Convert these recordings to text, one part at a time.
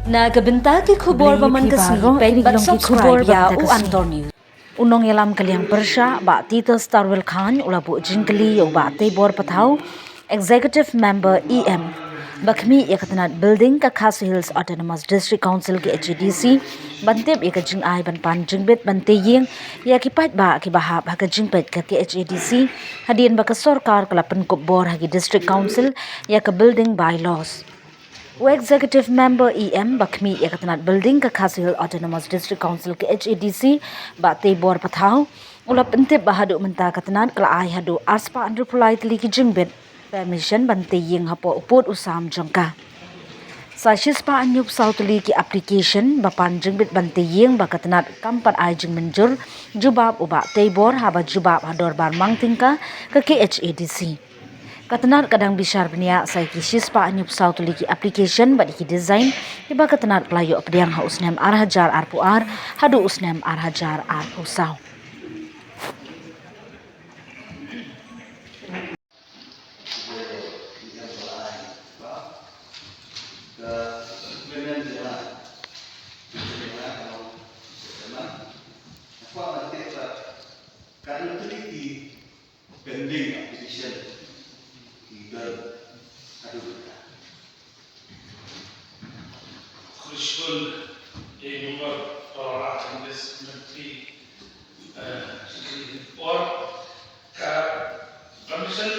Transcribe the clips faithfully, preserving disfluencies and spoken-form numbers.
Na ka bynta ki khubor ba man ka sngi, peit bad subscribe ïa u Antor News. U nongïalam ka liang pyrshah Bah Titus Tarwel Chyne u la buh jingkylli ïa u Bah Teibor Pathaw, Executive Member E M, ba khmih ïa ka tnat building ka Khasi Hills Autonomous District Council, K H A D C, ban tip ïa ka jingai ban pan jingbit ban tei ïing ïa ki paidbah kiba hap ha ka jingpeit ka K H A D C, hadien ba ka sorkar ka la pynkup bor ha ki District Council ïa ka building bylaws. U Executive Member E M ba khmih ïa ka tnat building ka Khasi Hills Autonomous District Council, K H A D C, Bah Teibor Pathaw, u la pyntip ba haduh mynta ka tnat ka la ai haduh arspah hynriewphew lai tylli ki jingbit permission ban tei ïing hapoh u pud u sam jong ka. Sa shispah hynñiewphew saw tylli ki application ba pan jingbit ban tei ïing ba ka tnat kam pat ai jingmynjur jubab u Bah Teibor haba jubab ha dorbar mang tyngka ka K H A D C. Ka tnat ka dang bishar bniah sa ïa ki shispah hynñiewphew saw tylli ki application bad ïa ki design kiba ka tnat ka la ïoh pdiang ha u snem ar hajar arphew ar haduh u snem ar hajar arphew saw. Pending application ki don haduh mynta. Khublei shibun ïa i member ba la rah ha ka list, Myntri, eh, Secretary for ka permission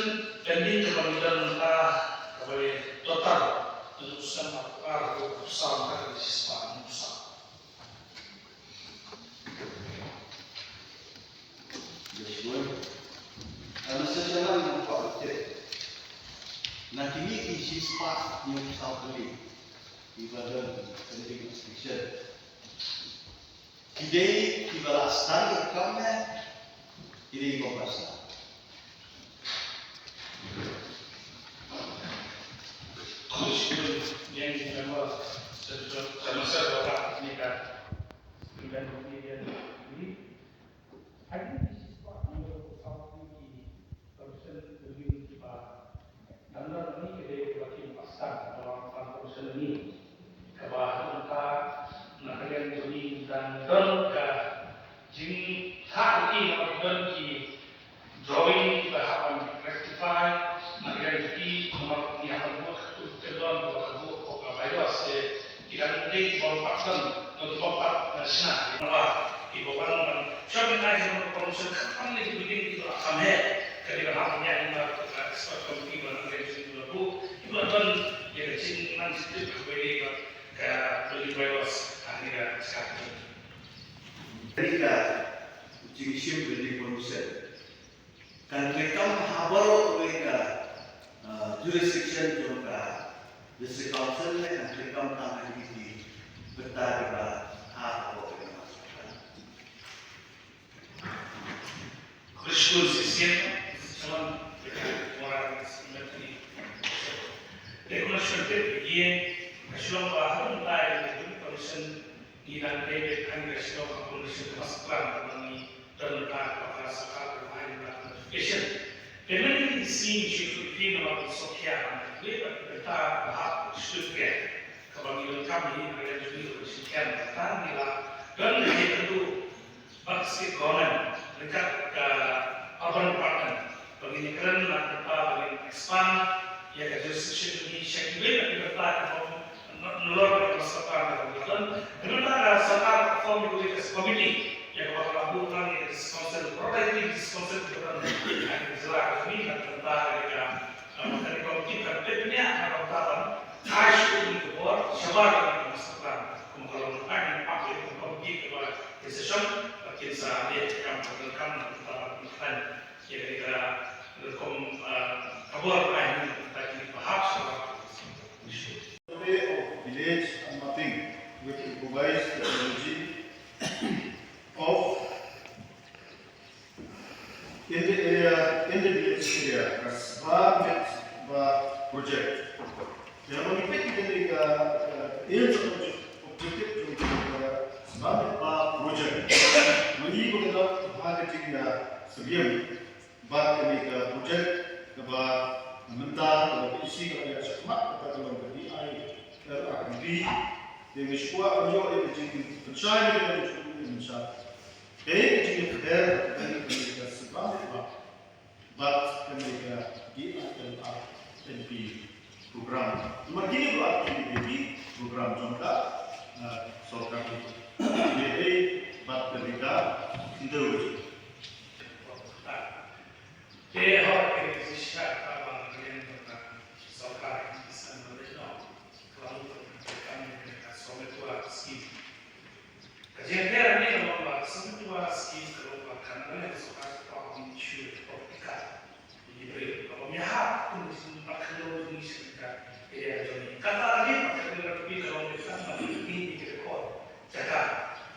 pending kaba ngi don mynta kaba total u snem arphew ar, arphew saw, ka dei shispah hynñiewphew saw. Dashboard. Ka message lang nang kwah update. Na kine ki shispah hynñiewphew saw tylli kiba don pending application, ki dei kiba la start ïa ka kam ne ki dei kiba ym pat start? Jingthaw ïa ki, namar ki don ki drawing kiba hap ban rectify, na ka liang jong ki, namar ngi hap ban buh ka kyndon kaba ka buh ka bylaws, te ki dang dei kiba ym pat don, kiba ym pat, eh, shna, namar kiba wan ban shong nai jong ka permission khamtam ne ki building kiba la kham heh, ka dei ban hap ban ïa namar ka expert committee ba na ka liang jong ki ba buh, kiba don ïa ka jingnang jingtip kaba dei ba ka building bylaws ha kane ka jaka. Ka dei ka jingshim building permission. Kan treikam ha baroh kawei ka, uh, jurisdiction jong ka District Council ne kan treikam tang ha kine ki bynta kiba ha ka bor ka. Khublei shibun shisien, Chairman, Secretary, Moral Secretary. Dei kumno shisien te ïa ka shlong ba ha mynta ïa ka Building Permission ngi dang dei beit ha ka shlong accommodation ka master plan kaba ngi don mynta kaba ka sorkar ka ai na notification. Te mynta ngi sngi ngi shu ïohi namar ka sokhiar na ka dei bad ka bynta ba hap shu pyrkhat kaba ngi donkam hi ha ka liang jong ngi ka sokhiar na ka bynta ngi la don ka ïa ka tu Bad ka state government ryngkat ka urban department ba ngin ïakren na ka bynta ba ngin expand ïa ka jurisdiction jong ngi sha kiwei pat ki bynta ki bym nalor ka sorkar ka bym don. Ka bynta ka sorkar ka form ïa ka committee ïa kaba ka la buh lang ïa ka district council, rotary district council ka don ha ka jylla ka jong ngi na ka bynta ïa ka, ka committee ka pynbeit bniah na ka bynta ban ai shuh ïa ka bor shabar ïa ka master plan. Kum ka long ai ban ap ïa ka committee kaba Kin sa shong, ba kin sa leh kam, kam, kam, kam, kam, ïa ka, ka, ka rukom, ah, ka bor ai ni, ba kin ba hap sa. Survey of village and mapping with improvised technology of in the area, in the village area, ka sba met ba project. Ïa, ma ngi peit ïa ka, eh, aims and objective jong ka sba met ba project. Ma ngi ba ka dap ha ka jingïasyriem bad kane ka project kaba mynta kaba ïa shi kaba ïa shakmat kata ka long ka D I R R D. Te nga shu kwah ban ïoh ïa ka jingpynshai ïa ka jingpynshai. Kaei ka jingïapher kane ka jingïasyllok bad kane ka D R L R N P program. Namar kine baroh ki dei ki program jong ka, ah, sorkar. Ïa dei bad kane ka khyndew ka jong. Te hooid, ka jingshah kaba ngi ïeng bad ka sorkar, ki san ba leit noh, ka la mut ban pyntrei kam ïa kane ka Swamitva scheme. Ka jingpher hangne ka long ba ka Swamitva scheme ka long ba ka Nagaland sorkar ka kwah ban issue ïa ka property card ïa ki briew. Kaba ym ïahap kum ka jingpynkhyndew jong ngi sha ka area jong ngi. Kata ka dei ba ka dei ba ka long ïa ka ba ngi ïa ki record jaka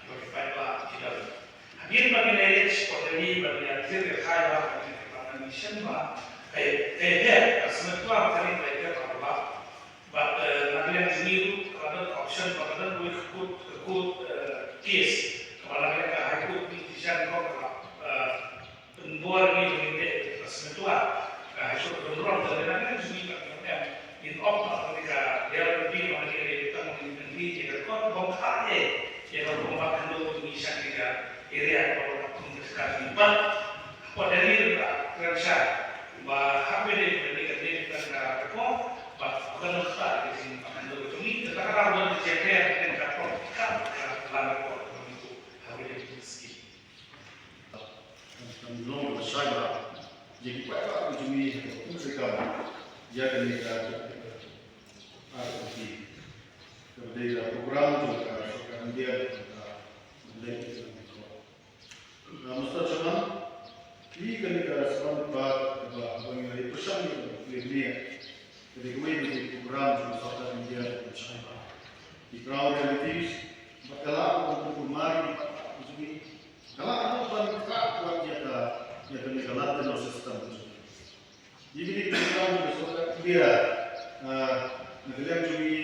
kiba ki paidbah ki don. Hadien ba ngi la leit sha court, ngi ba ngi la thied ïa ka, ba ngi la thied, ba ngi shem ba ka, ka, ka, ka Swamitva ka dei ba ka, ka, ka, bad, eh, na ka liang jong ngi ruh ka la don ka option ba ka don wei ka court, ka court, eh, case kaba na ka liang ka High Court ngi decision ko ka, eh, pynbor ngi jong ngi te ka Swamitva. Ka High Court ka don rong te na ka liang jong ngi ka don em. Ngin opt na ka D R L R N P ba ngi ïa tang ngi ngi ïa ka court bong ka e ïa ka bong ba ka don ngi sha ngi ka area ka bong ka pun ka ka ngi ba. Ko dari ka kren sha ba ha be de ka ni ka ni ka ka ko ba ka no ka ka ni ka no ka ni ka ka ka ka ka ka ka ka la ko ha be de ki skim. Kan long ba shai ba ye ki paidbah ki jong ngi ha ka pun se ka ïa ka ni ka R L R N P. Ka dei ka program jong ka sorkar India ka leit ka Mister Chairman, i kane ka Swamitva kaba haba ngi la ïa pyrshang ïa ka clear nia. Ka dei kawei na ki program jong ka sorkar India kaba shai bha. Ki Crown Realities, bad ka lah ban pynkulmar ïa ki paidbah jong ngi. Ka lah ruh ban kah wat ïa ka, ïa kane ka land tenure system jong ngi. Ïa kine ki program jong ka sorkar India, ah, na ka liang jong ngi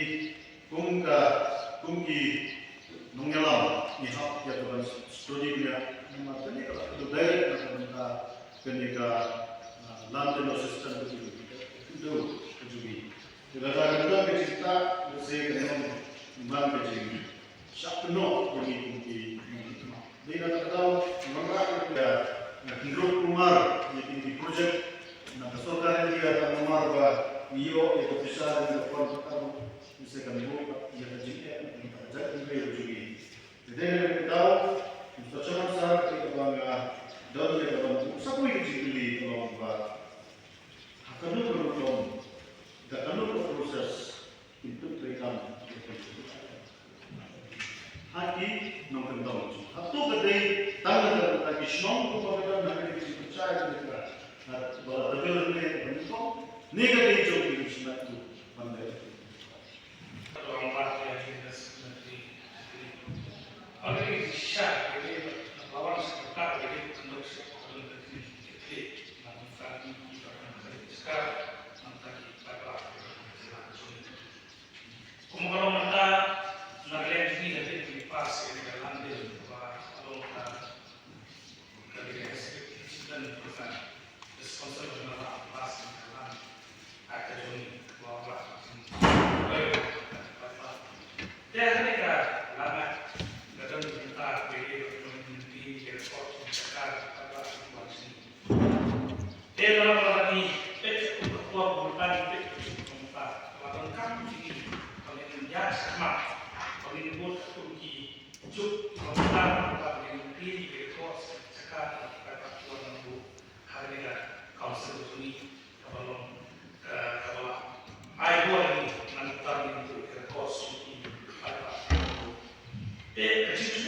kum ka, kum ki nongïalam ngi hap ïa ka ban study bniah namar kane ka la ka direct na ka bynta kane ka, ah, land tenure system ka jong ngi, ka khyndew ka jong ngi. Te lada ka dang ka jingtah lehse ka nongman ka jing Shah kynnoh ïa ngi kum ki nongmihkhmat. Dei na kata ka daw, ngi wanrah ïa ka, ïa ka hynriew kulmar ïa kine ki project na ka sorkar India tang namar ba ngi ïoh ïa ka pisa ïa ka fund ka tang ngi sa kan buh ïa ka jingeh na ka jait hynriew jong ngi. Te dei na kata ka daw, Mister Chairman Sir, kaba nga don ïa ka ban buh sa kawei ka jingkylli ka long ba ha kano ka rukom, da kano ka process, kin pyntrei kam ha ki nongkyndong. Hato ka dei tang na ka bynta ki shnong kumba ka don ha ka dei ka jingpynshai ka dei ka, ha, ba la tadil ne ka nyngkong, ne ka dei jong ki shnong kumba ka dei. Kum ka long mynta, na ka liang jong ngi hadien ba ngi pass ïa ka land bill ba ka long ka, ka dei ka executive chieftain program, ka sponsor jong ka land, pass ïa ka land act ka jong ngi, ba ba jong ngi. Te kane ka land act ka don mynta ka dei ka jong ngi, ka report jong ka, ka ba jong ngi. Te lada ngi peit ka por mynta, ngi peit ka por mynta, ka la donkam jong ngi ba ngin ïaid shakhmat, ba ngin bud katkum ki juk kiba mynta, ba ngin plie ïa ki records jaka kiba, kiba, kiba nang buh ha kane ka council jong ngi, kaba long, ka, kaba la ai buh ïa ngi, nangta ngin buh ïa ki records jong ki, kiba, kiba, te ka jing